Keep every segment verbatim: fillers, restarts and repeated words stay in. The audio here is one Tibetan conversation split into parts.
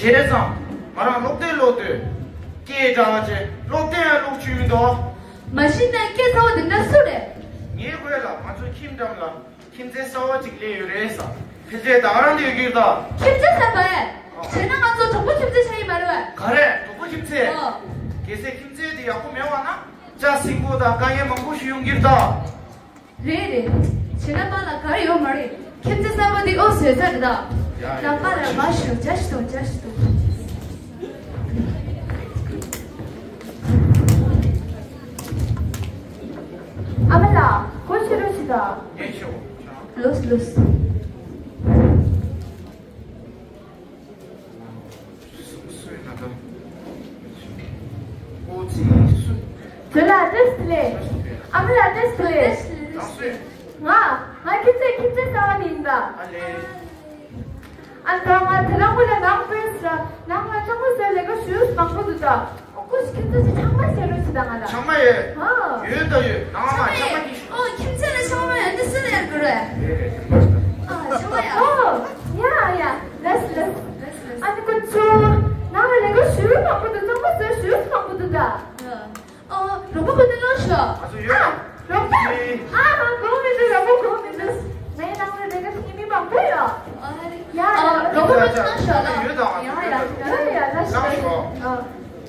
བྱས་ཙང་ང་རང་སློབ་གྲྭའི་སློབ་དེ་སྐད་གྲགས་ཆེ། སློབ་གྲྭའི་སློབ་ཆུང་ཡིན་དོ། མ་གཞི་ནས་སྐད་གསར་པ་འདི་འདྲ་སུ་རེད། ངའི་སྐོར་ལ་ང་ཚོའི་ཁྱིམ་འགྲམ་ལ་ཁྱིམ་མཚེས་གསར་པ་ཅིག་སླེབས་ཡོད་རེད་ས། ཕལ་ཆེར་ད་ག་རང་དུ་ཡོད་ཀྱི་ཡོད་ད། ཁྱིམ་མཚེས་གསར་པ་ཨེ། བྱས་ན་ང་ཚོ་གྲོགས་པོ་ཁྱིམ་མཚེས་ཆགས་ཡིན་མ་རེད་བས། ག་རེ་གྲོགས་པོ་ཁྱིམ་མཚེས། ཨོ། གལ་སྲིད་ཁྱིམ་མཚེས་དེ་ཡག་པོ་མེད་པ་ན་ལྕགས་སྲིན་པོ་དང་དཀའ་ངལ་མང་པོ་ཞིག་ཡོང་གི་རེད་ད། རེད་རེད། བྱས་ན་པཱ་ལགས་ག་རེ་ཡོད་མ་རེད། ཁྱིམ་མཚེས་གསར་པ་འདི་ཨོ་བཟོས་ཚར་རེད་ད། ཡ་ཡ། ལགས་པཱ་ལགས་མ་ཞུ་བྱ་ཞིག་དང་བྱ་ཞིག་དང་། ཨ་མ་ལགས་སྒོ་ཕྱེ་རོགས་བྱེད་ད། ངས་ཕྱེ་འོ། ལོས་ལོས། སུ་སུ་ཡིན་ན་ད། ཨོ་ཙི་སུ། ཇོ་ལགས་བཀྲ་ཤིས་བདེ་ལེགས། ཨ་མ་ལགས་བཀྲ་ཤིས་བདེ་ལེགས། རང་སུ་ཡིན། ང་ང་ཁྱིམ་མཚེས་ཁྱིམ་མཚེས་གསར་པ་ཡིན་ད། ཨ་ལེ། ཨ་ད་ང་དེ་རང་ཁོ་ལ་ནང་དཔེ་ཟ་ནང་ལ་གཙང་པོ་ཟ་ལས་ཀ་ཞུས་མང་པོ་འདུག་ད། ཨོ་ཁོ་ཁྱིམ་མཚེས་ཀྱི་ཆང་མ་ཟ་རོགས་བྱེད་ད་ང་ལ། ཆང་མ་ཡོད། ཨ། ཡོད་ད་ཡོད། ནང་མ་ཆང་མ་གྱིས་ཤོག་ཨོ་ཁྱིམ་མཚེས་ལ་ཆང་མ་ཡོད་འདི་སུ་ལ་ཡར་དགོས་རེད། ཨ་ཆང་མ་ཡ། ཨོ་ཡ་ཡ་ལས་ལས། ཨ་ནི་ཁོ་ཚོ་ནང་ལ་ལས་ཀ་ཞུ་མང་པོ་འདུག་གཙང་པོ་ཟ་ཞུ་མང་པོ་འདུག་ད། ཨོ་རོགས་པ་ཁོ་ཚོ་ལོག་ཤོག་ཨ་ཚོ་ཡོད། ཨ་རོགས་པ། ཨ་ཧ་གོ་མི་འདུག་རོགས་པ་གོ་མི་འདུག་ངའི་ནང་ལ་ལས་ཀ་བྱེད་མཁན་མི་མང་པོ་ཡོད། ཨ་ཡ་ཡ། རོགས་པ་ཁོ་ཚོ་ལོག་ཤོག་ལ། ཡོད་དང་ང་ཚོ་ཡོད་དང་། ཡ་ཡ་ཡ་ལ་ཤོག་ལ་ཤོག་ཨ།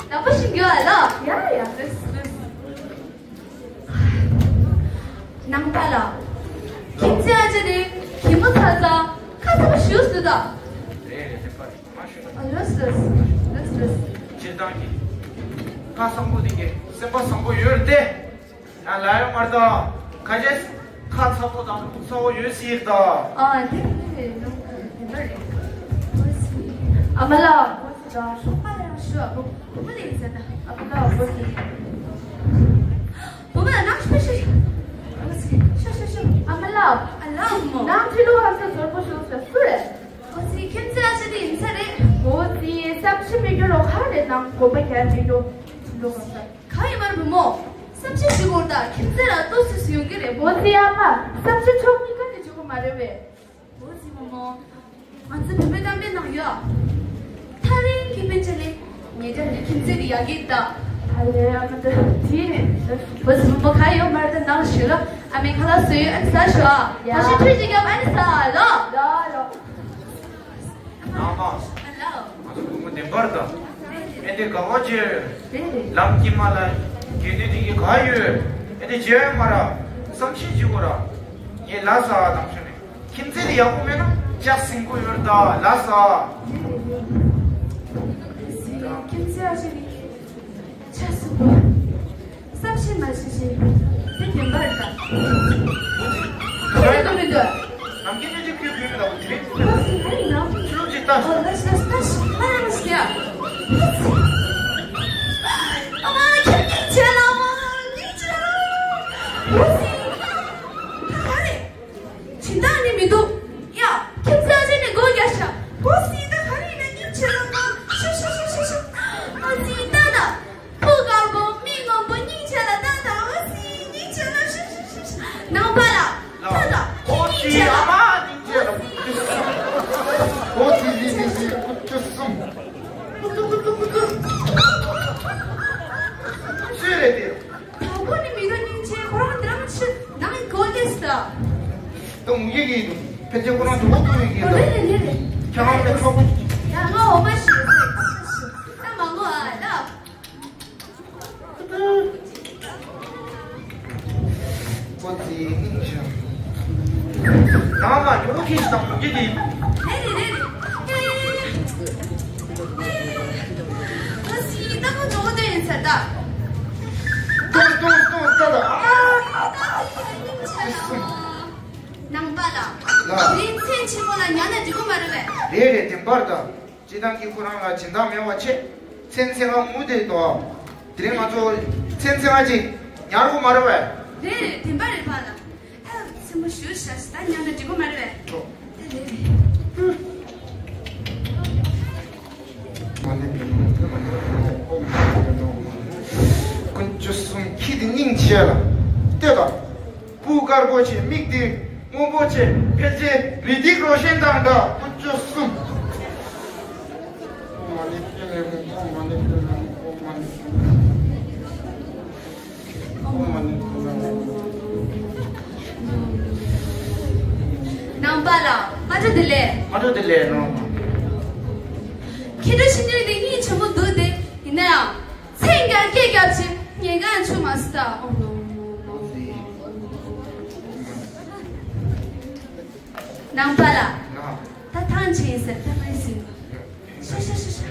ལག་པ་ཞིག་ཡོད་ཨ་ལ། ཡ་ཡ་ལ་ཤོག་ནང་པ་ལ། ཁྱིམ་མཚེས་ཨ་ཅེ་དེ་གད་མོ་ཚ་ཚ་ཁ་ཚ་པོ་ཞུ་སུ་ད། རེད་རེད་དེ་པར་མ་ཞུ་ན། ཨ་ལོས་ལོས་ལོས་ལོས། སྤྱིར་བཏང་གི་ཁ་བཟང་པོ་དེ་གས་སེམས་པ་བཟང་པོ་ཡོད་རེད་དེ། ཡང་ལ་ཡོང་མར་ད་ཁ་ཆེ་ཁ་ཚ་པོ་དང་ལུག་ཚ་པོ་ཡོད་སྲིད་ད། ཨ་དེ་རེད་རེད་ནང་དེ་འདྲ་རེད། ཨ་མ་ལགས་ཁོ་ཚོ་ད་ཧྲོག་པ་ཡང་ཞུ་ཨ་བུ་བུ་ལས་ཟེར་ད། ཨ་བུ་ད་བུ་ལས། བུ་མོ་ལ་ནང་ཤོག་ཤོག་ཤོག་ཤོག་ཤོག་ཤོག་ཨ་མ་ལགས། ཨ་ལགས་མོ། ནང་ཕྱི་ལོགས་ཧ་ས་ཟོར་པོ་ཤོག་ཤོག་སུ་རེད། ཨོ་ཙི་ཁྱིམ་མཚེས་ཨ་ཅེ་དེ་ཡིན་ས་རེད། ཨོ་ཙི་བསམ་ཤེས་མི་འགྱུར་རོ་ག་རེ་ནང་དགོན་པ་རྒྱ་མི་འགྱུར་འགྲོ་ག་ས། ག་ཡིན་མར་བུ་མོ། བསམ་ཤེས་བྱེད་དགོས་ད་ཁྱིམ་མཚེས་ལ་ལྟོས་སུ་སུ་ཡོང་གི་རེད། ཨོ་ཙི་ཨ་མ་བསམ་ཤེས་ཕྱོགས་གཉིས་ཀ་ནས་བྱེད་དགོས་མ་རེད་བས། ཨོ་ཙི་བུ་མོ། ང་ཚོ་བུད་མེད་གཏམ་དཔེ་ནང་ཡོད། ཐག་རིང་གི་དཔེ་ཆ་ལས། ངེད་ཅག་གི་ཁྱིམ་མཚེས་དེ་ཡག་གི་ད། ཨ་ལེ་ཨ་མ་ད་དེ་རེད། ཨོ་ཙི་བུ་མོ་ག་ཡོད་མར་ད་ནང་ཞུ་ལ་ཨ་མའི་ཁ་ལག་བཟོས་ཡོད་ཨ་ནི་ཟ་ཤོག་ཨ། ཡ། མ་གཞི་ཁྲུས་ཅིག་བརྒྱབ་ཨ་ནི་ཟ་ལོ། ཡ་ཡ། ནང་མ། ཨ་ལོ། ང་ཚོ་བུ་མོ་བདེན་པར་དང་། ཨེ་འདི་དགའ་བ་ཆེ། རེད་རེད། ལམ་དཀྱིལ་མ་ལ་དགེ་འདུན་འདི་གི་ག་ཡོད། ཨེ་འདི་བྱས་མ་ར་བསམ་ཤེས་བྱེད་དགོས་ར། ངས་ལ་ས་དང་ཞུ་ནས་ཁྱིམ་མཚེས་དེ་ཡག་པོ་མེད་ན་ལྕགས་སྲིན་པོ་ཡོད་ད་ལ་ས། ཁྱིམ་མཚེས་ཨ་ཅེ་ནི། ཆ་སུ་པོ། བསམ་ཤེས་མ་བྱེད་ཤེས། དེ་བདེན་པ་རེད་ད། ཁྱོད་ཀྱི་འདུག་མི་འདུག་ནམ་རྒྱུན་ནས་ཅིག་ཁྱོད་བུད་མེད་ལ་བུ་དེ་རེད། ཁྱོད་ལོ་ཅིག་ལྟ་ཤོག་ཨོ་ལ་ཤ་ལ་ཤ་ལ་ཡང་ཤ། ཨ་མ་ཁྱོད་ཀྱི་བྱེད་ལ་མ་ནི་བྱེད་ལ། བུ་སི། ད་ག་རེད། སྦྱིན་བདག་ནི་མི་འདུག་ཡ། ཁྱིམ་མཚེས་ཨ་ཅེ་ནི་སྒོ་རྒྱག་ཤག་ཨོ་སི་ད་ག་རེ་ཡིན་ན་སྙིང་རྗེ་ལ་ང་ཤ་ཤ་ཤ་ཤ་ཤ། ཨོ་སི་ད་ད། ཕོ་དཀར་པོ་མི་སྔོན་པོ་སྙིང་རྗེ་ལ་ད་ད་ཨོ་སི་སྙིང་རྗེ་ལ་ཤ་ཤ་ཤ་ཤ། ནང་པ་ལ་ད་ད་ཨོ་སི་སྙིང་རྗེ་ལ། ཨ་མ་སྙིང་རྗེ་ལ། ཨོ་སི་སི་སི་སི་ཀུ་ཅུ་གསུམ། ཀུ་ཀུ་ཀུ་ཀུ་ཀུ། སུས་རེད་དེ། དང་པོ་ནི་མི་དགའ་སྙིང་རྗེ་ཁོ་རང་དེ་རང་ཕྱིར་ནང་གི་སྒོ་ལས་ད། ད་ངུ་གི་གི་འདུག་ཕལ་ཆེར་ཁོ་རང་དུ་བ་ཏུ་ཡི་གི་འདུག་རེད་རེད་རེད་རེད། ཁྱེད་རང་ལས་ཚོགས་པ། ཡ་ང་འོ་མ་ཤི་རེད། ད་མ་ངུ་ཨ་ད། ཀོ་ཙི་སྙིང་རྗེ། ད་ང་ཉོ་ཁེ་ཞིག་དང་ངུ་གི་གི། རེད་རེད་རེད་རེད། ཨོ་སི་ད་ཁོ་ཇོ་བོ་དོན་ཡིན་ཟེར་ད། ཏོང་ཏོང་ཏོང་ཏ་ལ་ཨ། ནང་པ་ལ། ལ། དེ་མཚན་ཆེན་མོ་ལ་ཉར་ན་འགྲིག་གི་མ་རེད་པས། རེད་རེད་བདེན་པར་ད། སྤྱིར་བཏང་གི་ཁོ་རང་ལ་སྦྱིན་བདག་མེད་པ་བྱས། མཚན་མཚན་ང་ངུ་དེ་དོ། དེ་རིང་ང་ཚོ་མཚན་མཚན་ང་ཅིག་ཉར་དགོས་མ་རེད་པས། རེད་རེད་བདེན་པ་རེད་པ་ལ། ཨ་མཚན་མོ་ཞུ་ཤག་ད་ཉར་ན་འགྲིག་གི་མ་རེད་པས། ཀུན་སྤྱོད་གསུམ་ཁྱི་དེ་སྙིང་རྗེ་ལ་ལྟོས་དང་། སྤུ་དཀར་པོ་ཆེ་མིག་དེ་སྔོན་པོ་ཆེ་ཕལ་ཆེར་རི་ཏིག་རོ་ཤན་དང་འདྲ་ཀུན་སྤྱོད་གསུམ། ནང་པ་ལ་སྔ་དྲོ་བདེ་ལེགས། སྔ་དྲོ་བདེ་ལེགས་ནོ། ཁྱེད་ཚོ་ཕྱི་ཉིན་དེ་གཉིད་ཆེན་པོ་འདུག་སྟེ། ཡིན་ན་ཡང་མཚན་རྒྱ་སྐད་རྒྱབ་ཆེ་ཉེན་ཁ་བྱུང་མ་སོང་། ནང་པ་ལ་ད་ཐང་ཆེན་ཟེར་ད་མ་ཟིན། ཤ་ཤ་ཤ་ཤ།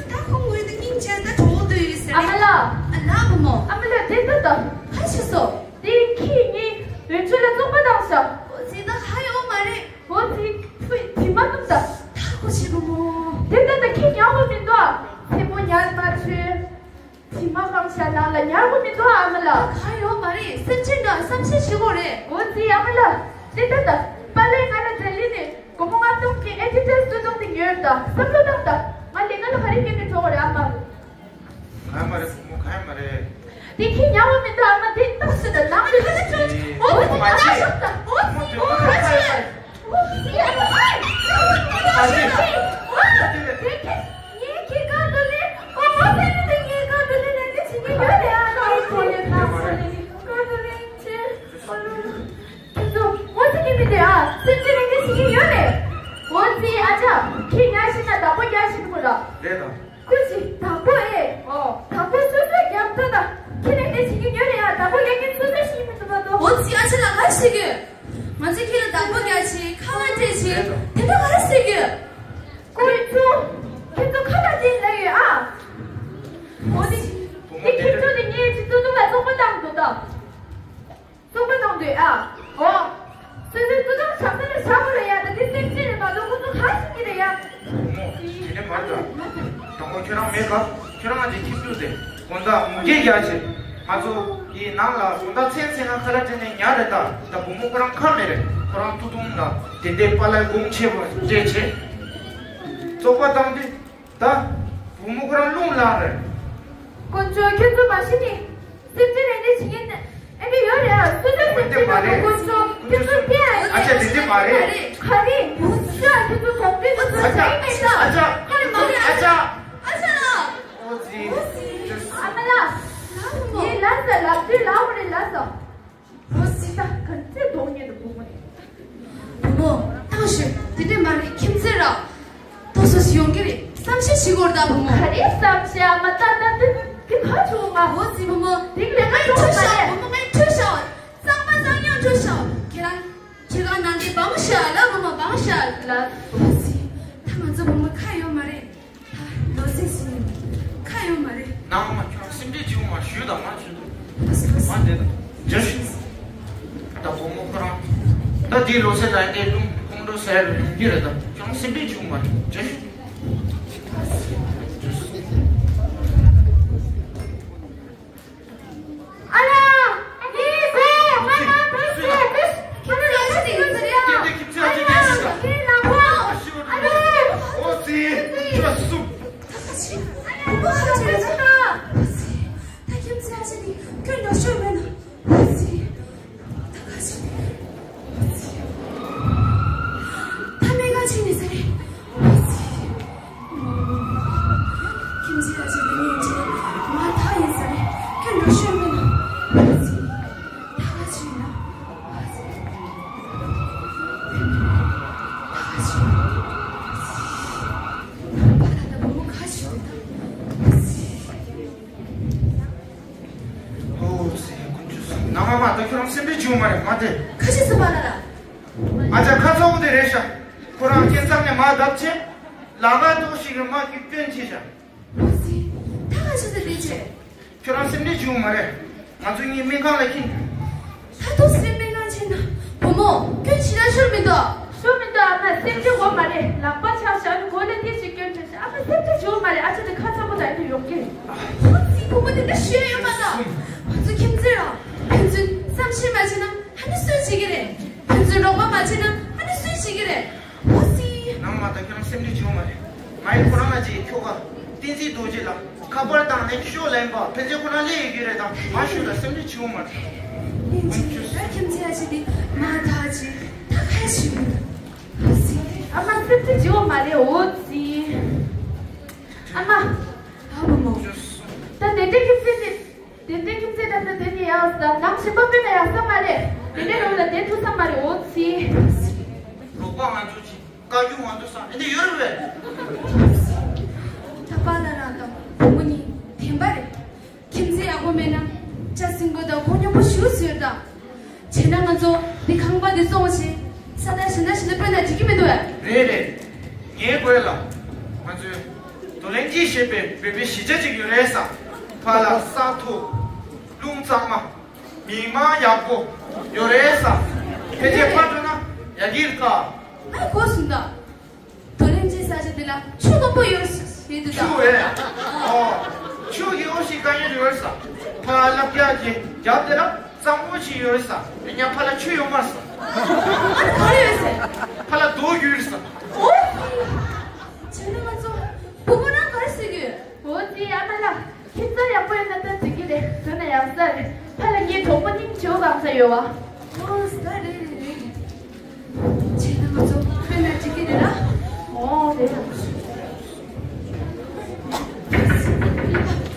ད་ཁོང་ངོས་དེ་སྙིང་རྗེ་ད་གྲོགས་འདུག་ཡོད་ཟེར། ཨ་མ་ལགས། ཨ་ལགས་བུ་མོ། ཨ་མ་ལགས་དེ་ལྟ་ད། ཁ་ཤས་སོ། དེ་ཁྱེད་གཉིས་ཡུལ་ཆོས་ལ་བཙོག་པ་བཏང་ཤག་འོ་ཙི་ད་ཁ་ཡོད་མ་རེད། འོ་ཙི་ཕུ་དྲི་མ་བཏུམ་ད། ད་ཁོ་ཤི་བུ་མོ། དེ་ལྟ་ད་ཁྱེད་ཉལ་དགོས་མི་འདུག་ཨ། མཚན་མོ་ཉལ་མ་བྱོས། དྲི་མ་གང་ཤ་ནང་ལ་ཉལ་དགོས་མི་འདུག་ཨ། ཨ་མ་ལགས། ད་ཁ་ཡོད་མ་རེད། སེམས་ཅན་འདྲ་བསམ་ཤེས་བྱེད་དགོས་རེད། འོ་ཙི་ཨ་མ་ལགས། དེ་ལྟ་ད། པཱ་ལགས་ང་ལ་ཛེ་ལི་ནས། སྒོར་མོ་ལྔ་སྟོང་གི་ཨེ་ཌི་ཌ་སི་སྟོད་ཐུང་དེ་ཉོས་ད། བསམ་བློ་བཏང་ད། ང་ལས་ཀ་ལ་ག་རེ་སྐྱོན་གྱི་འགྲོ་བ་རེད་ཨ་མ། ག་མ་རེད་བུ་མོ་ག་མ་རེད། དེ་ཁྱེད་ཉལ་བ་མི་འདུག་ཨ་མ། དེ་རྟགས་སུ་ད་ནང་ལ་ཁ་ལ་ཅོ་ཅི། འོ་དེ་ཁ་ཤོག་ད། འོ་དེ་འོ་ཁ་ཤོག་ད། འོ་དེ་ཨ་མ། འོ་དེ་ཁྱེད་ངའི་ཁྱེད་གང་དུ་ལེན། འོ་འོ་དེ་ནི་དེ་ངའི་གང་དུ་ལེན་ནས་དེ་བྱེད་ཀྱི་ཡོད་རེད་ཨ། ང་ཡི་ཐོག་ལས་གང་དུ་ལེན་གང་དུ་ལེན་ཅེས། ཁྱེད་ཚོ་འོ་ཙི་གི་མི་དེ་ཨ། སེམས་ཅན་རིག་གནས་ཤེས་ཀྱི་ཡོད་ནས། འོ་ཙི་ཨ་ཅག་ཁྱེད་ཉལ་ཤི་ན་བདག་པོ་རྒྱག་ཤི་དགོས་ར། རེད་དམ། ཁོ་ཅི་བདག་པོ་ཨེ། ཨོ། བདག་པོ་སོ་སོའི་རྒྱབ་ཐོ་དང་ཁྱེད་རིག་གནས་ཤེས་ཀྱི་ཡོད་ནས་ཨ། བདག་པོ་རྒྱག་མཁན་སོ་སོས་ཤེས་ཀྱི་མི་འདུག་མ་གཏོགས། འོ་ཙི་ཨ་ཅག་ལ་ག་ཤེས་ཀྱི། ང་ཚོས་ཁྱེད་ལ་བདག་པོ་རྒྱག་ཤི་ཁ་ལག་སྤྲད་ཤི་དེ་འདྲ་ག་རེ་ཤེས་ཀྱི། ཁོ་ཚོ་ཁྱེད་ཚོ་ཁ་ལག་སྤྲད་ལ་ཡོད་ཨ། འོ་ཙི་དེ་ཁྱེད་ཚོ་དེ་ངས་ཅི་ཏུ་ཏུ་ལ་བཙོག་པ་བཏང་འདུག་ད། བཙོག་པ་བཏང་འདུག་ཨ། འོ། སོ་སོའི་ཏུ་ཏུ་ལ་ཆགས་ས་ལ་བཞག་དགོས་རེད་ཡ། ད་དེ་སེམས་ཅན་རེད་མ་གཏོགས་ཁོ་ཚོ་ག་ཤེས་ཀྱི་རེད་ཡ། བུ་མོ། དེ་འདྲ་མ་རེད་ད། དང་པོ་ཁྱོད་རང་མེད་ག་ཁྱོད་རང་ང་ཅིག་ཁྱིམ་རྒྱུད་དེ་དགོང་དག་ངུ་སྐད་རྒྱག་བྱེད། ང་ཚོ་ཡི་ནང་ལ་དགོང་དག་མཚན་མཚན་ན་ཁ་ལག་སྤྲད་ནས་ཉལ་རེད་ད། ད་བུ་མོ་ཁོ་རང་ཁ་མེད་རེད། ཁོ་རང་ཐུག་ཐུག་ལ་དེ་འདྲའི་པཱ་ལགས་དགོངས་ཆེ་བ་སྤྲད་བྱེད། བཙོག་པ་བཏང་དུས། ད། བུ་མོ་ཁོ་རང་རླུང་ལངས་རེད། དཀོན་མཆོག་ཁྱོད་ཚོ་མ་གཞི་ནས། སེམས་ཅན་རེ་འདྲ་བྱེད་ཀྱིན་ཨེ་འདྲ་ཡོད་རེད་ཨ། སུ་ཚོ་སེམས་ཅན་རེ་དཀོན་མཆོག་ཁྱོད་ཚོ་ཕེ་ཨ། ཨ་ཅག་དེ་འདྲ་མ་རེད། ག་རེ། སུ་ཨ་ཁྱོད་ཚོ་གོང་འཕེལ་དུ་ཚོ་བྱ་ཡི་མེད་ད། ཨ་ཅག་ཁ་རེ་མ་རེད། ཨ་ཅག་ཨ་ཅག་ལགས། ཨོ་ཙི། ཨ་མ་ལགས། ངས་ལབ་ས་ལབ་དུས་ལབ་པ་རེད་ལབ་ས། འོ་ཙི་ད་ག་ཚོད་གདོང་ཉེས་དུ་བུ་མོ་རེད། བུ་མོ། ཐང་ཤོད། དེ་འདྲས་མ་རེད་ཁྱིམ་མཚེས་ར། ཏོག་ཙམ་ཡོང་གི་རེད། བསམ་ཤེས་བྱེད་དགོས་རེད་ད་བུ་མོ། ག་རེ་བསམ་ཤེས་ཨ་མ། ད་ད་འདི་འདི་ག་བྱུང་མ། འོ་ཙི་བུ་མོ། འདི་ལས་ཀ་ཡོང་མ་རེད། བུ་མོ་ངའི་འཕྲོད་ཤག་གཙང་མ་གཙང་རྐྱང་འཕྲོད་ཤག་ཁྱེད་རང་ཁྱེད་རང་ནང་འདི་བང་ཤག་ལ་བུ་མོ་བང་ཤག་ལ། འོ་ཙི། ད་ང་ཚོ་བུ་མོ་ཁ་ཡོད་མ་རེད། ལོ་སེ་སི་ཁ་ཡོད་མ་རེད། ནང་མ་ཁྱོད་རང་སེམས་ཁྲལ་བྱེད་འོང་མ་ཞུས་དང་མ་ཞུས་དང་། ལོ་སེ་ལོ་སེ། མ་དེ་དང་རྒྱ་ཞུ། ད་བུ་མོ་ཁོ་རང་། ད་དེའི་ལོ་སེ་ལ་འདས་ལུང་ཁོང་ཁྲོ་ཟ་ཡ་ལ་ཡོང་གི་རེད། ད་ཁྱོད་རང་སེམས་ཁྲལ་བྱེད་འོང་མ་རེད། རྒྱ་ཞུ། ཨ་ལ། ཡེ་སེ་མ་ན་ཏུ་སེ་ཏུ་སེ། ཁྱོད་ཚོ་ཡག་ཤོས་དེ་ཡིན་ཟེར་ཡ། ཨ་ལ། ཡེ་ལ་ཧོ། ཨ་ལ། ཨོ་ཙི། ཁྱོད་སུ། ད་ཁ་ཆེ། ཨ་ལ། ཨོ་ཙི། ད་ཁྱིམ་མཚེས་ཨ་ཅེ་དེ་ཁྱོད་འགྲོ་ཤོར་མེད་ན། ཨོ་ཙི། ད་ཁ་ཆེ། ཨོ་ཙི། ད་མེད་ག་ཆེ་ནི་ཟེར། ཨོ་ཙི། ཁྱིམ་མཚེས་ཨ་ཅེ་དེ་ངའི་ཅེ་མ་ཐག་ཡིན་ས་རེད། ཁྱོད་འགྲོ་ཤོད་མིན་ན། ཨོ་ཙི། ཐག་ཆོད་ན། ཨོ་ཙི། ཐག་ཆོད་ན། ཨོ་ཙི། ཨོ་ཙི། ཀུན་སྤྱོད་སོང་། ནང་མ་མ་ད་ཁྱོད་རང་སེམས་ཁྲལ་བྱེད་འོང་མ་རེད། མ་དེ། ཁ་ཆེ་སུ་པ་ལ་ལ། ཨ་ཅག་ཁ་ཚ་བོ་དེ་རེད་ཤག་ཁོ་རང་སྐྱེ་མཚམས་ནས་མ་བརྡབ་བྱས། ལག་པ་ཏོག་ཞིག་གི་མ་གི་སྐྱོན་ཆེ་ཤག་ཨོ་ཙི། ད་ག་ཞིག་ཏུ་བསྡད་བྱས། ཁྱོད་རང་སེམས་ཁྲལ་བྱེད་འོང་མ་རེད། ང་ཚོ་གཉིས་སྨན་ཁང་ལ་ཁྱིན། ད་དུང་སེམས་སྨན་ཁང་ཕྱིན་ན། བུ་མོ། སྐྱོན་ཞེ་དྲག་ཤོར་མི་འདུག་ཤོར་མི་འདུག་ཨ་མ། སེམས་ཁྲལ་འོང་མ་རེད། ལག་པ་ཆག་ཤག་མགོ་ལ་ཏོག་ཙམ་སྐྱོན་ཐེབས་ཤག་ཨ་མ། སེམས་ཁྲལ་བྱེད་འོང་མ་རེད། ཨ་ཅེ་དེ་ཁ་ཚ་པོ་དང་ཨེ་འདྲ་ཡོང་གི་རེད། ཨོ་ཙི། བུ་མོ་དེ་འདྲ་ཤོད་ཡོད་མ་རེད། ང་ཚོ་ཁྱིམ་མཚེས་ར། ཕན་ཚུན་བསམ་ཤེས་མ་བྱས་ན་ཨ་ནི་སུས་བྱེད་ཀྱི་རེད། ཕན་ཚུན་རོགས་པ་མ་བྱས་ན་ཨ་ནི་སུས་བྱེད་ཀྱི་རེད། ཨོ་ཙི། ནང་མ་ད་ཁྱོད་རང་སེམས་ཁྲལ་བྱེད་འོང་མ་རེད། ང་ཡི་ཁོ་རང་ང་ཅིག་ཁྱོ་ག་བསྟན་འཛིན་རྡོ་རྗེ་ལ་ཁ་པར་བཏང་ནས་ཤོག་ལན་པ་ཕལ་ཆེར་ཁོ་རང་སླེབས་ཡོད་ཀྱི་རེད། ད་མ་ཤོད་ལ་སེམས་ཁྲལ་བྱེད་འོང་མ་རེད། ལན་ཅི་ད་ཁྱིམ་མཚེས་ཨ་ཅེ་དེ་མ་ཐག་ཅིག་ད་ཁ་ཞིག་མི་འདུག་ཨོ་ཙི། ཨ་མ་སེམས་ཁྲལ་བྱེད་འོང་མ་རེད། ཨོ་ཙི། ཨ་མ། ཨ་བུ་མོ། ད་དེ་འདྲའི་ཁྱིམ་མཚེས་དེ། དེ་འདྲའི་ཁྱིམ་མཚེས་ད་ལྟ་དེ་ནི་ཡག་ད་ནང་ཞིག་པ་དཔེ་ན་ཡག་ས་མ་རེད། དེ་འདྲའི་རོགས་ལ་བསྡད་ཐུབ་ས་མ་རེད། འོ་ཙི། རོགས་པ་ང་ཚོ་ཅིག་བཀའ་བཀྱོན་ང་ཚོ་སང་ཨེ་འདི་ཡོད་རེད་པས། ད་པཱ་ལགས་རང་དང་བུ་མོ་གཉིས་བདེན་པ་རེད། ཁྱིམ་མཚེས་ཡག་པོ་མེད་ན་ཅ་སྲིན་པོ་དང་ཁོ་སྙོམས་པོ་ཞུ་ཟེར་དང་། བྱས་ན་ང་ཚོ་འདི་ཁང་པ་འདི་བཙོང་བ་ཞིག་ས་ད་ཞིང་ད་ཞིང་ད་སྤོས་ན་འགྲིག་གི་མི་འདུག་ཨ། རེད་རེད། ངའི་དགོས་ལ། ང་ཚོས་རྡོ་ལེན་ཅི་ཞེས་པའི་བོད་པའི་གཞིས་ཆགས་ཅིག་ཡོད་རེད་ས། ཕ་ལ་ས་མཐོ། རླུང་གཙང་མ། མི་མང་ཡག་པོ། ཡོད་རེད་ས། ཕལ་ཆེར་ཕར་འགྲོ་ན་ཡག་གི་རེད་ད། ཨ་གོ་སོང་ད། རྡོ་ལེན་ཅི་ས་ཆ་འདི་ལ་ཆུ་མང་པོ་ཡོད་ཟེར་འདུག་ད། ཆུ་ཨེ། ཨོ། ཆུ་གི་ཨོ་ཞིག་དཀའ་ངལ་ཡོད་ས། ཕ་ལབ་རྒྱག་གི་རྒྱབ་དེ་ལ་གཙང་པོ་ཞིག་ཡོད་ས། ཉ་ཕ་ལ་ཆུ་ཡོད་མ་ས། ཨ་ག་རེ་ཡོད་ས། ཕ་ལ་རྡོ་ཡོད་ས། ཨོ། བྱས་ན་ང་ཚོ་བུ་མོ་རང་ག་རེ་ཟེར་གི་ཡོད། འོ་ཙི་ཨ་མ་ལགས། ཁྱིམ་ཚང་ཡག་པོ་ཡོད་ན་ད་འགྲིག་གི་རེད། འདི་ན་ཡག་ས་རེད། ཕ་ལ་ངའི་གྲོགས་པོ་སྙིང་རྗེ་བོ་གང་ས་ཡོད་བ། ཨོ་ཙི་ད་རེད་རེད་རེད། བྱས་ན་ང་ཚོ་དཔེ་ན་འགྲིག་གི་རེད་ལ། ཨོ་རེད་ལ།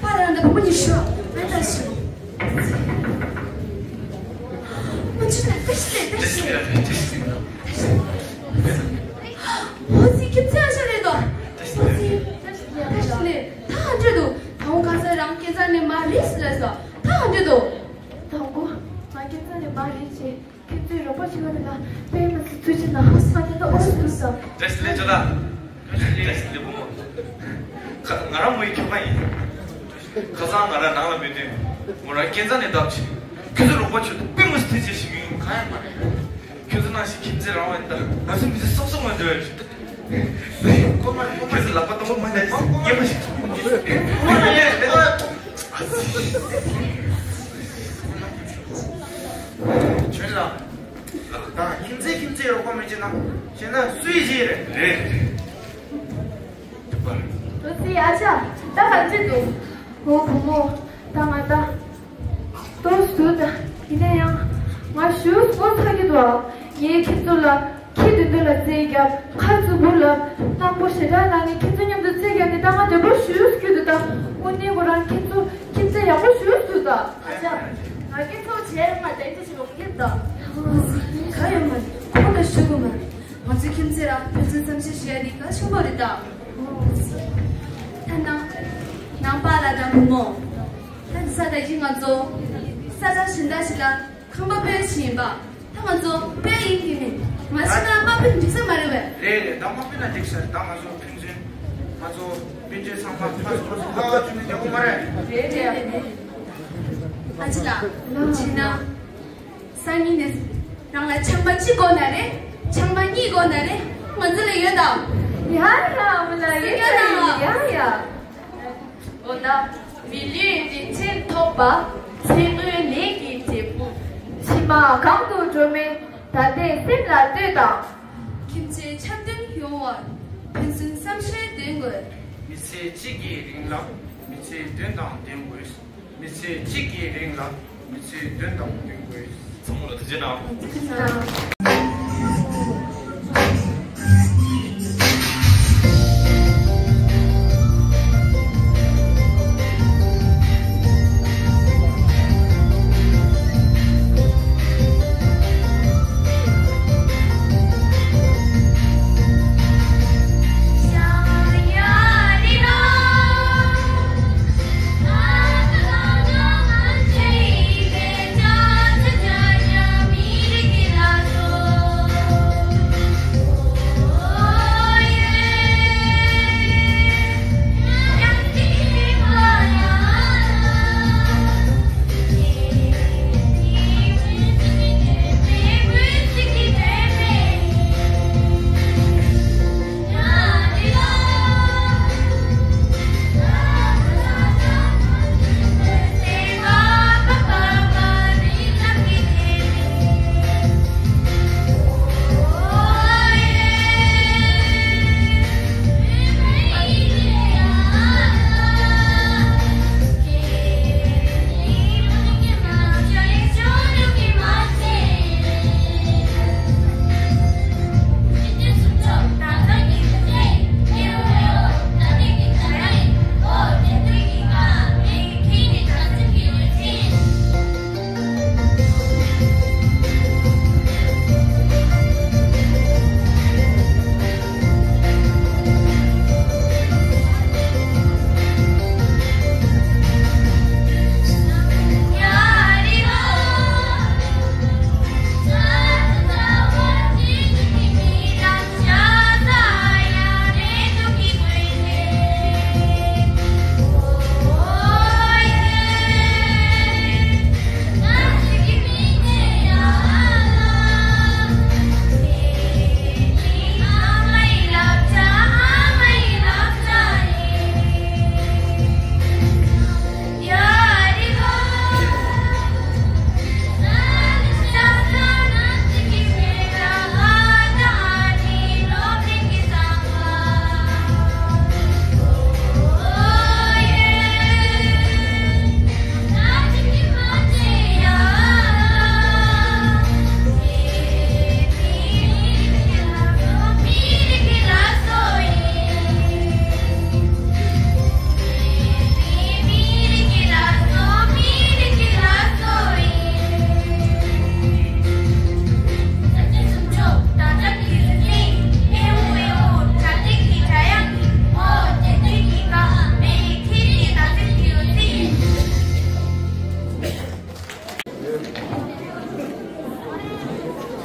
པཱ་ལགས་འདི་བུ་མོ་གཉིས་ཤོག་ཨ་ད་ཤོག་ང་ཚོ་ད་ད་ཤི་ད་ཤི་ད་ཤི། འོ་ཙི་ཁྱིམ་མཚེས་ཨ་ཞང་རེད་དོ། འོ་ཙི། ད་ཞིག་ལས་ད་ཧ་འདྲེ་འདུག་ད་འོ་ག་ས་རང་སྐལ་བཟང་ནས་མ་རེད་ཟེར་ལ་ས་ད་ཧ་འདྲེ་འདུག་དང་པོ་ང་སྐལ་བཟང་ནས་མ་རེད་ཅེས་ཁྱེད་ཚོས་རོགས་པ་བྱེད་པ་དེ་ལ་དཔེ་མི་སྲིད་ཐུགས་རྗེ་གནང་། ས་ནས་ད་འོ་ཙི་འདུག་ས། འདྲེ་ཞིག་ལས་ཅོ་ད། འདྲེ་ཞིག་ལས་བུ་མོ། ཁ་ང་རང་མོ་ཡི་ཁྱོ་ག་ཡིན། ཁ་སང་ང་རང་ནང་ལ་མེད་དུས་མོ་རང་སྐལ་བཟང་ནས་བརྡབ་ཆེ། ཁྱོད་ཚོ་རོགས་པ་བྱེད་དུས་དཔེ་མི་སྲིད་ཐུགས་རྗེ་ཞིག་ཡིན། གང་ཡང་མ་རེད། ཁྱོད་ཚོ་ནང་བཞིན་ཁྱིམ་མཚེས་རང་བ་ཡིན་ད། ང་ཚོ་མི་ཚེ་སོབ་སོབ་མ་འདོད་ཡོད་ཞིག་ཁྱོད་ཚོ་ལག་པ་སྟོང་པ་མ་ཉར་ཉན་པ་ཞིག་ཁྱོད་ལ་ད་ཁྱིམ་མཚེས་ཁྱིམ་མཚེས་རོགས་པ་མི་བྱེད་ན་བྱེད་ན་སུས་བྱེད་རེད། རེད། འོ་ཙི་ཨ་ཅག་ད་ག་ཚོད་འདུག་འོ་བུ་མོ། ད་ང་ད་ཏོག་ཙམ་ད་ཡིན་ན་ཡང་ང་ཞུ་སྒོ་ཚ་གི་འདུག་ངའི་ཁྱེད་ཚོ་ལ་ཁྱི་དུད་འགྲོ་ལ་རྩེད་རྒྱབ། ཁ་རྩུབ་པོ་ལབ། རྣམ་པོ་ཞེ་དྲག་ནང་ནས་ཁྱེད་ཚོ་མཉམ་དུ་རྩེད་རྒྱབ་ནས་ད་ང་འདོད་པོ་ཞུ་རྒྱུ་འདུག་ད་དངོས་གནས་ཁོ་རང་ཁྱེད་ཚོ་ཁྱིམ་མཚེས་ཡག་པོ་ཞུ་རྒྱུ་འདུག་ད་ཨ་ཅག་ང་ཁྱེད་ཚོ་བྱས་ང་དེ་ཚོ་ཞིག་ལོག་གི་ད་ག་ཡོད་མ་རེད། ཁོ་ལ་ཞུ་དགོས་མ་རེད། ང་ཚོའི་ཁྱིམ་མཚེས་ར་ཕན་ཚུན་བསམ་ཤེས་བྱེད་ཡ་དེ་གལ་ཆེན་པོ་རེད་ད། ད་ནང་ནང་པ་ལ་དང་བུ་མོ། ད་ས་ད་ཅི་ང་ཚོ་ས་ཆ་གཞན་དག་ཞིག་ལ་ཁང་པ་སྤོས་ཤིག་ཡིན་པ། ད་ང་ཚོ་སྤོས་ཡིན་གྱི་མིན། མ་ཤི་ན་མ་སྤོས་འགྲིག་ས་མ་རེད་བས། རེད་རེད། ད་མ་སྤོས་ན་འགྲིག་ས་རེད། ད་ང་ཚོ་ཕན་ཚུན་ང་ཚོ་སྤུན་མཆེད་ཚང་མ་ཕར་ཚུར་ཁ་བ་བྱུང་ནས་རྒྱག་གི་མ་རེད། རེད་རེད། ཨ་ཅི་ལགས། བྱས་ན། སང་ཉིན་ནས་རང་ལ་ཆང་པ་གཅིག་དགོས་ན་རེད། ཆང་པ་གཉིས་དགོས་ན་རེད། ང་ཚོ་ལ་ཡོད་དམ། ཡ་ཡ་མོ་ལ་ཡོད་ཡ་ཡ། ཡ་ཡ། འོ་ན། མི་ལུས་རིན་ཆེན་ཐོབ་པ། ཚེ་སྔོན་ལས་ཀྱི་འབྲས་བུ། ཕྱི་མ་གང་དུ་འགྲོ་མིན་ད་ལྟའི་སེམས་ལ་ལྟོས་དང་། ཁྱིམ་མཚེས་འཆམ་མཐུན་ཡོང་བར་ཕན་ཚུན་བསམ་ཤེས་ལྡན་དགོས། མི་ཚེ་གཅིག་གི་རིང་ལ་མི་ཚེ་དོན་དང་ལྡན་དགོས། མི་ཚེ་གཅིག་གི་རིང་ལ་མི་ཚེ་དོན་དང་ལྡན་དགོས། ཚང་མ་ལ་ཐུགས་རྗེ་གནང་།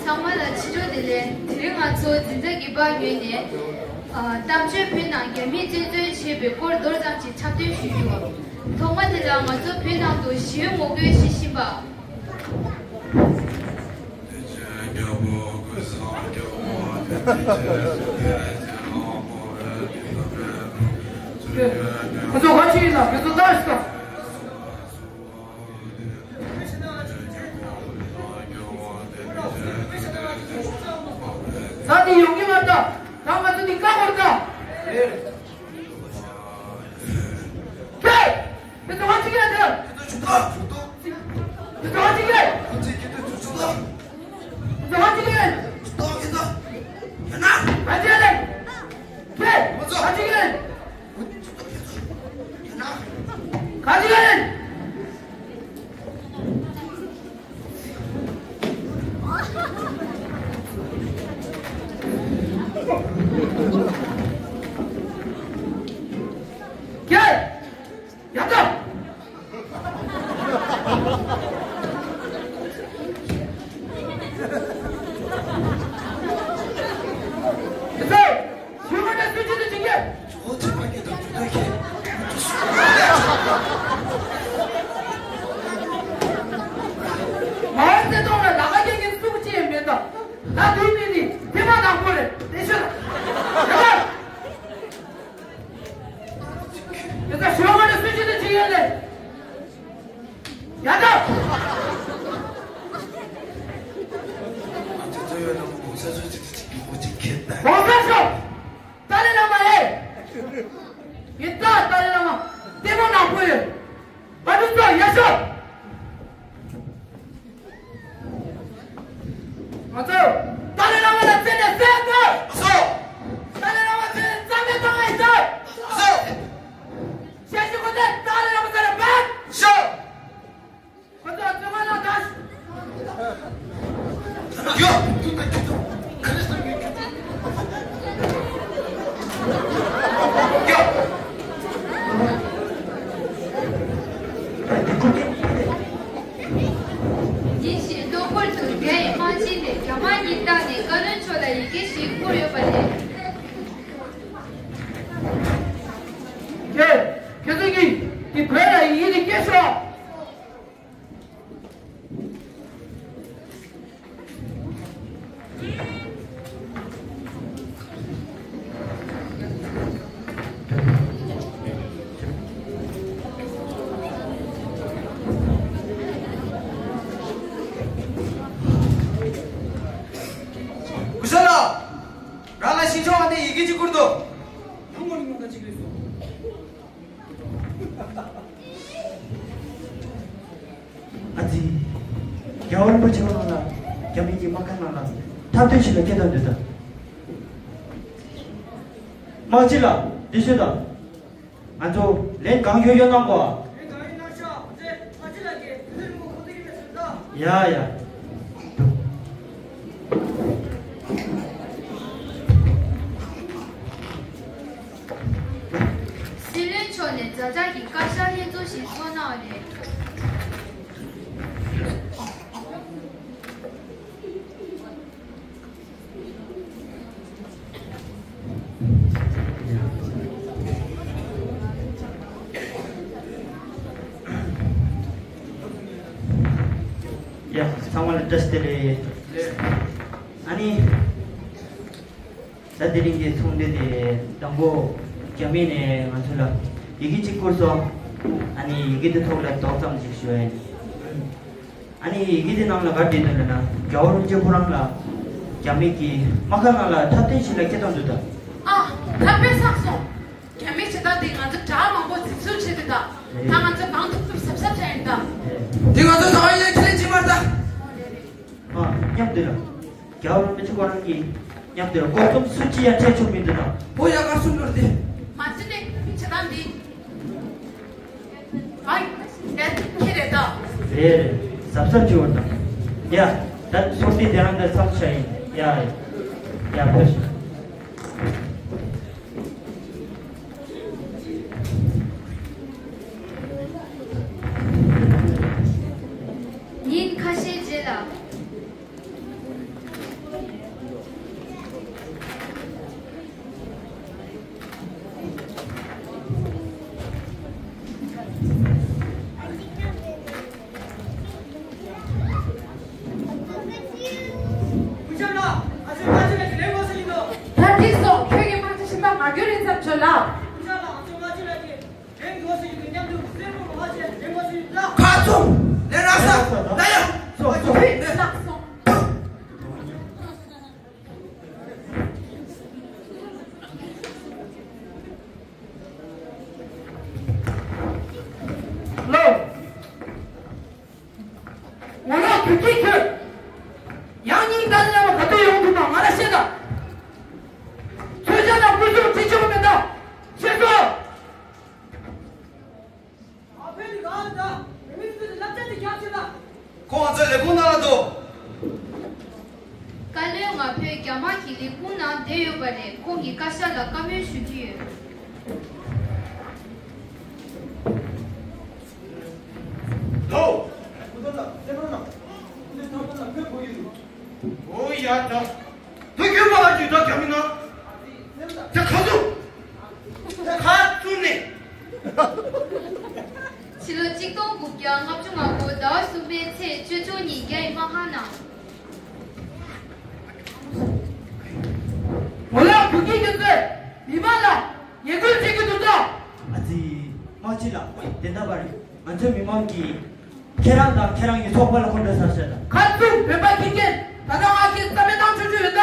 ཚང་མ་ལ་ཕྱི་དྲོ་བདེ་ལེགས། དེ་རིང་ང་ཚོ་འཛིན་གྲྭ་གི་པར་ཉོས་ནས། ཨ། གཏམ་བརྗོད་བོད་ནང་རྒྱ་མིས་བཙན་བཙོན་བྱས་པའི་སྐོར་མདོར་ཙམ་ཅིག་འཁྲབ་སྟོན་ཞུ་རྒྱུ། ཐོག་མ་དེ་ལ་ང་ཚོ་བོད་ནང་དུ་ཞི་བའི་ངོ་རྒོལ་བྱེད་བཞིན་པ། ཁོ་ཚོ་ག་ཅི་ཡིན་ན་ཁོ་ཚོ་ལྟ་ཞིག་དང་། ས་འདི་ཡོང་གི་མ་རེད་ད། ད་ང་ཚོ་འདི་བཀག་དགོས་རེད་ད། ཁྱེད། ཁྱེད་ཚོ་ང་གཅིག་ཡང་འདི། ཁྱེད་ཚོ་ང་གཅིག་ཡང་། ཁྱེད་ཚོ་ང་གཅིག་ཡང་། ཁྱེད་ཚོ་ང་གཅིག་ཡང་། ཁྱེད་ཚོ་ང་གཅིག་ཡང་། ཁྱེད། ང་གཅིག་ཡང་། ག་ཅི་ག་ཡིན། ཁྱེད། ཡ་ད། ཁྱེད་ཚོ། ཞུ་བ་འདྲ་སུ་ཅི་ལ་ཅི་གེ། ཇོ་ཅི་མ་གེ་དང་ཇོ་ད་ཁེ། མའོ་ཙེ་ཏུང་ལ་ལ་ཁ་སྐྱེ་མཁན་སུ་གཅིག་ཡང་མེད་དམ། ད་དུས་མིན་ནི་དེ་མ་དང་པོ་རེད་དེ་ཤོད། ཡ་ད། དེ་ཚོ་ཞུ་བ་འདྲ་སུ་ཅི་ལ་ཅི་ཡོད་ལེ། ཡ་ད། ང་ཚོ་གཙོས་ཡོད་ན་གོང་ས་མཆོག་ཅིག་ཅིག་གི་ཧོ་ཅིག་ཁེལ་ད། གོང་ས་མཆོག་ཏཱ་ལའི་བླ་མ་ཨེ། ཡིན་ད་ཏཱ་ལའི་བླ་མ། ལྟད་མོ་ནག་པོ་ཡོད། བ་དུ་ཚོ་ཡ་ཤོག་ང་ཚོ་ཏཱ་ལའི་བླ་མ་ལ་བརྩེ་ནས་གསོལ་འདེབས། ཨ་སོ། ཏཱ་ལའི་བླ་མ་བརྩེ་ནས་གཙང་མའི་ཐང་ང་ཡིན་ད། ཨ་སོ། ཤ་ཞིག་ཁོ་ཚོས་ཏཱ་ལའི་བླ་མ་ཚ་ལ་བབས། ཤོག་ཁོ་ཚོ་བཙོན་ཁང་ནང་བཏང་། ཡོ། ཡོ། ཉིན་ཞིག་ལྷག་པར་དུ་རྒྱ་ཡི་དམག་ཆེན་དེ་རྒྱ་དམག་གཉིས་བཏང་ནས་བཀའ་བློན་མཆོག་ལ་ཡི་གེ་ཞིག་བསྐུར་ཡོད་པ་རེད། ཁྱེད། ཁྱེད་ཚོ་གིས་དེ་བོད་ལ་ཡི་གེ་དེ་སྐྱེལ་ཤོག་སྐུ་ཞབས་ལགས། རང་ལ་ཞིང་ཆོག་པ་དེ་ཡི་གེ་གཅིག་བསྐུར་འདུག་ཡང་མོ་ནི་ངོ་ད་གཅིག་རེད་སོང་། ཨ་ཙི། རྒྱལ་བ་རིན་པོ་ཆེ་ཁོ་རང་ལ་རྒྱ་མི་གི་དམག་སྒར་ནང་ལ་འཐབ་རྩོད་ཞིག་ལ་སྐད་བཏང་འདུག་ད། དམག་སྤྱི་ལགས་འདི་ཤོད་དང་། ང་ཚོ་ལན་གང་ཡོད་ཡོད་གནང་གོ། ལན་གང་ཡོད་གནང་ཤག་དེ་དམག་སྤྱི་ལགས་ཀྱིས་དེ་ལས་མུ་ཁོ་ཚོ་གི་མེད་ཟེར་ད། ཡ་ཡ། སྲིད་བློན་མཆོག་ནས་ཛ་དྲག་གི་བཀའ་ཤག་ལྷན་ཚོགས་ཤིག་ཚོགས་གནང་བ་རེད། ཡ། ཚང་མ་ལ་བཀྲ་ཤིས་བདེ་ལེགས། ཨ་ནི། ད་དེ་རིང་གི་ཚོགས་འདུ་དེ་དང་པོ་རྒྱ་མི་ནས་ང་ཚོ་ལ་ཡི་གེ་གཅིག་བསྐུར་སོང་། ཨ་ནི་ཡི་གེ་དེ་ཐོག་ལ་རྡོག་ཙམ་ཞིག་ཞུ་ཡ་ཡིན། ཨ་ནི་ཡི་གེ་དེ་ནང་ལ་ག་རེ་བྲིས་འདུག་ལབ་ན། རྒྱལ་བ་རིན་པོ་ཆེ་ཁོ་རང་ལ་རྒྱ་མི་གི་དམག་སྒར་ནང་ལ་འཐབ་རྩོད་ཞིག་ལ་སྐད་བཏང་འདུག་ད། ཨ། ད་དཔེ་བསགས་སོང་། རྒྱ་མིའི་བྱེད་སྟངས་དེ་ང་ཚོ་དྲག་མང་པོ་འཛིན་བཟུང་བྱས་ཏེ་ད། ད་ང་ཚོ་གང་ཐུབ་ཐུབ་གཟབ་གཟབ་བྱ་ཡིན་ད། དེ་ང་ཚོ་ད་ཡིན་ན་ཁས་ལེན་བྱེད་མ་རེད་ད། ཨ། མཉམ་དུ་ལ། རྒྱལ་བ་རིན་པོ་ཆེ་ཁོ་རང་གིས་མཉམ་དུ་ལ་ལྐོག་རྩོམ་སུ་གཅིག་ཡང་སྤྲད་ཆོག་མི་འདུག་ད། བོད་རྒྱ་དགའ་གསུམ་ལོར་དེ། མ་བྱེད་ནས་བྱེད་སྟངས་འདི། ཨ། ཡ་ཁྱེད་རེད་ད། རེད་རེད། གཟབ་གཟབ་བྱེད་འོ་ད། ཡ། ད་སོང་དེ་དེ་རང་ད་མཚམས་བྱ་ཡིན། ཡ་ཡ། ཡ་ཕེབས་ཤོག་ཉིན་ཁ་ཤས་རྗེས་ལ། ལགས། ཁ་ཚུམས་ལས་ར་ས་ད་ཡ། ལོ། ངོ་ལོག་བོད་སྐད་ཁྱོད། ཡང་སྙིང་གཏམ་ལ་ག་དུས་ཡོང་ཐུབ་ན་ང་ལ་བཤད་དང་། མཚོན་ཆ་དང་སྐུ་གཟུགས་ཁྲི་ཆུང་མེད་དང་། ཤེས་སོང་། ང་བོད་ནས་གང་ལ་འདྲ་མི་མི་ཚོས་བསླབ་བྱ་དེ་རྒྱག་ཆེད་དང་། ཁོང་ང་ཚོའི་ལས་ཁུངས་ནང་ལ་འདུག་བཀའ་བློན་ང་ཕོད་རྒྱ་དམར་གྱི་ལས་ཁུངས་ནང་བསྡད་ཡོད་པ་རེད། ཁོང་གིས་བཀའ་ཤག་ལ་བཀའ་མོལ་ཞུ་རྒྱུ་ཡོད། ལོ། ཨོ་ཡ་ད། དུ་ཁྱོད་མ་ལ་ཅིག་ད་རྒྱ་མི་ན། དེ་ཁ་ཚུགས། དེ་ཁ་ཚུགས་ནས། ཕྱི་ལོ་གཅིག་སྟོང་དགུ་བརྒྱ་ལྔ་བཅུ་ང་དགུ་ཟླ་བ་གསུམ་པའི་ཚེས་བཅུ་གཅིག་ཉིན་རྒྱ་ཡི་དམག་ཁང་ནང་། ངོ་ལོག་བོད་སྐད་སྐྱོན་ཚོས་མི་མང་ལ་ངན་སྐུལ་བྱེད་ཀྱི་འདུག་ད། ཨ་ཙི། དམག་སྤྱི་ལགས་བདེན་མཐའ་བར། ང་ཚོའི་མི་མང་གིས་ཁྱེད་རང་དང་ཁྱེད་རང་གི་ཚོགས་པ་ལ་འཁོན་འགྲོ་ས་བཤད་དང་། ཁ་ཚུགས་བོད་པ་ཁྱི་རྒན། ད་ལྟ་ང་ཁྱེད་རྩ་མེད་བཏང་ཆོག་ཆོག་ཡོད་ད།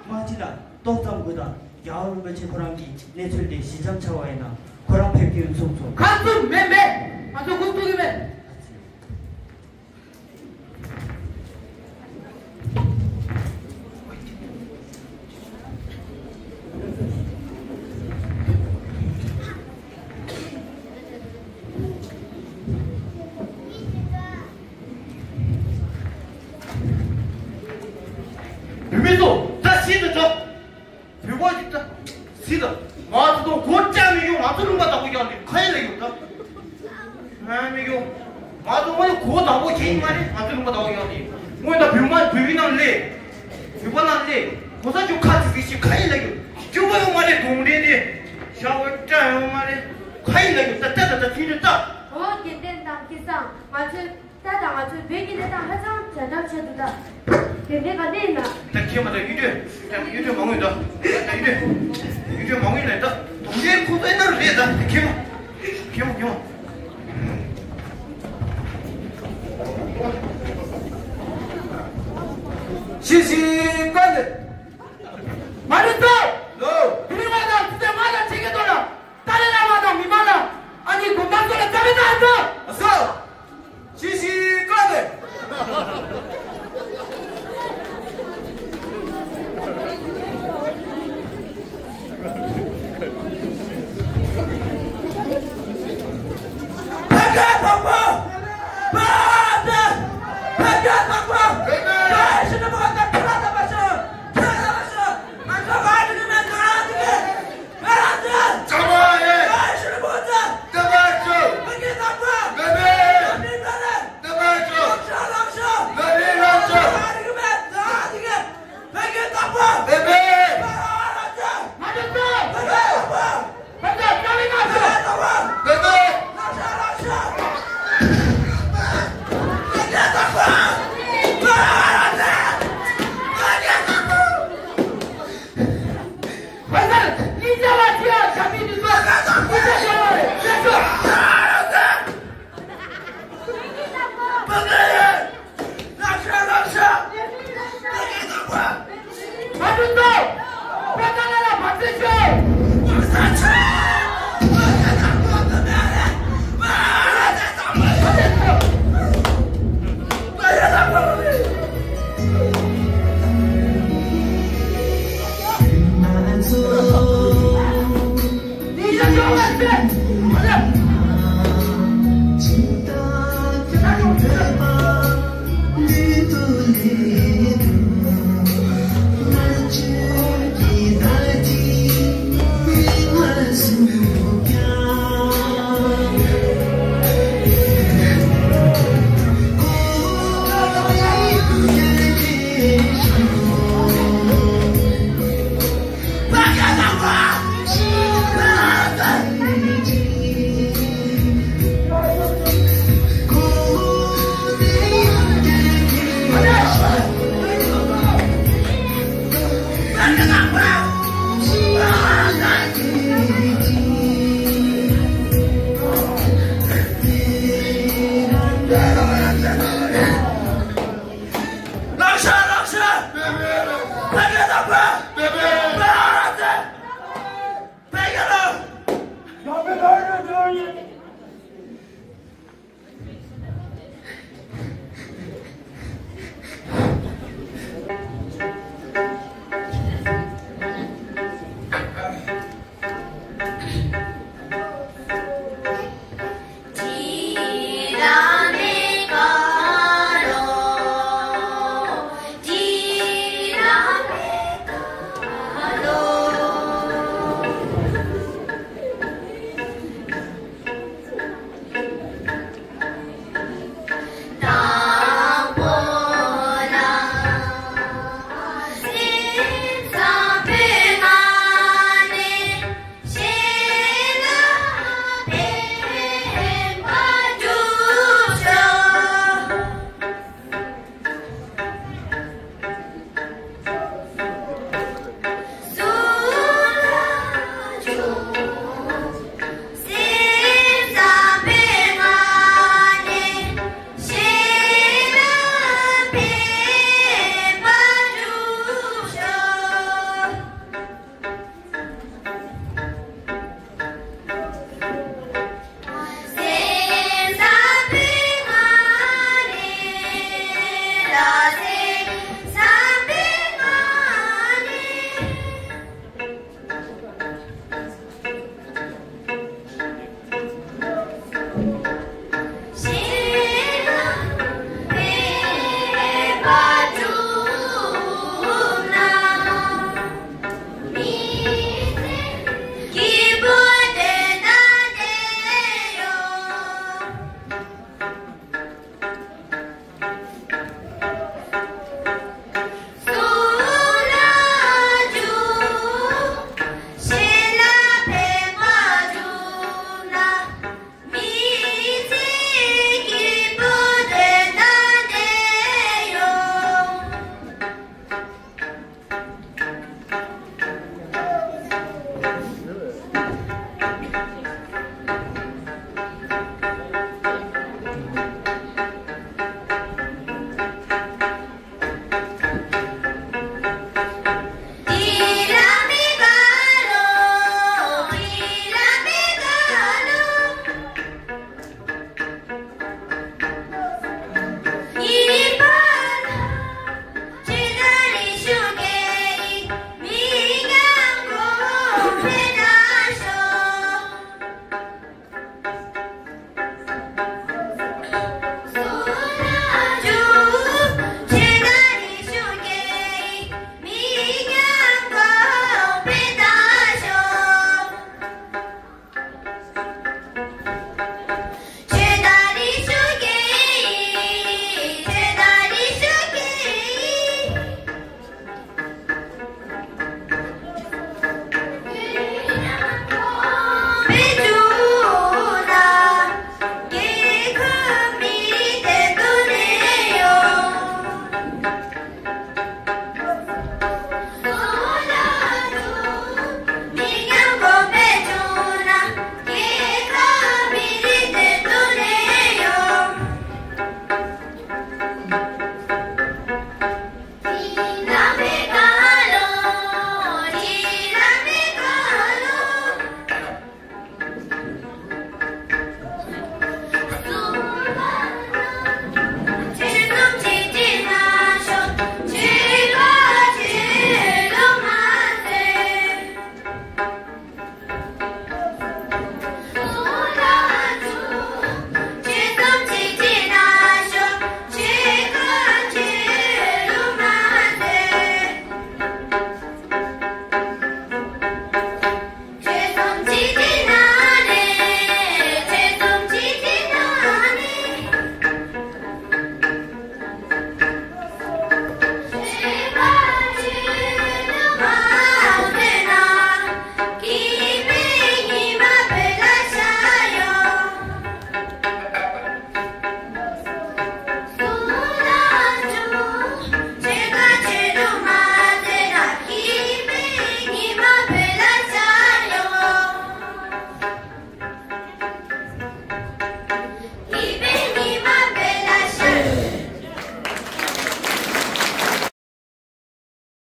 དམག་སྤྱི་ལགས་ཏོག་ཙམ་སྒུག་དང་། རྒྱལ་བ་རིན་པོ་ཆེ་ཁོ་རང་གིས་གནས་ཚུལ་དེ་ཞི་འཇམ་ཆགས་པ་ཡིན་ན་ཁོ་རང་ཕེབས་ཀྱི་ཡོད་གསུངས་སོང་། ཁ་ཚུགས་མེད་མེད། ང་ཚོ་སྒུག་ཐུབ་ཀྱི་མེད། ཨ་ཙི། བུད་མེད་ཚོ་ད་ཤི་ད་ད། བུ་མོ་ཅིག་ད། སི་ད། ང་ཚོ་དང་སྒོ་བཅག་མི་ཡོང་། ང་ཚོ་ལུང་པ་བདག་པོ་རྒྱག་ནི་ཁ་ཡེ་ལ་ཡོང་ད། ང་མི་ཡོང་། ང་ཚོ་ང་ཚོ་སྒོ་བདག་པོ་ཁྱེད་ཡིན་མ་རེད། ང་ཚོ་ལུང་པ་བདག་པོ་རྒྱག་ནི། སྔོན་ད་བུ་མ་བུ་མི་ནང་ལས། བུ་པ་ནང་ལས། གོ་ས་ཅུ་ཁ་ཚིག་ཚིག་ཞིག་ཁ་ཡེ་ལ་ཡོང་། ཅུ་པ་ཡོང་མ་རེད། གདོང་འདྲེ་འདི། ཞག་པ་བཀྲ་ཡོང་མ་རེད། ཁ་ཡེ་ལ་ཡོང་ད་ད་ད་ད་ཚིག་འདི་ད། ཨོ་རྒན་བསྟན་དང་སྐལ་བཟང་། ང་ཚོའི། ད་ལྟ་ང་ཚོའི་བོད་ཀྱི་གནས་སྟངས་ཧ་ཅང་འཇམ་འཇམ་ཆགས་འདུག་ད། དེ་འདྲའི་ག་འདྲ་ཡིན་ན། ད་ཁྱེད་མ་ད་གཡུ་སྒྲོན། ད་གཡུ་སྒྲོན་མ་དངུལ་ད། ད་གཡུ་སྒྲོན། གཡུ་སྒྲོན་མ་དངུལ་ལས་ད། དུང་རྒྱལ་ཁོ་ཚོའི་ནང་རེད་ད། ཁྱེད་མ། ཁྱེད་མ་ཁྱེད་མ། ཤི་ཤི་ཀ་ནས། མ་རེད་ད། ལོ། དེ་རིང་བ་དང་དུས་ཚོད་ང་ལ་ཁྲིད་ཀྱི་འདུག་ལ། ཏཱ་ལའི་བླ་མ་དང་མི་མང་ལ། ཨ་ནི་དགོན་པ་ཚོ་ལ་རྩ་མེད་བཏང་ཐུབ། ཨ་སོ། ཤི་ཤི་ཀ་ནས།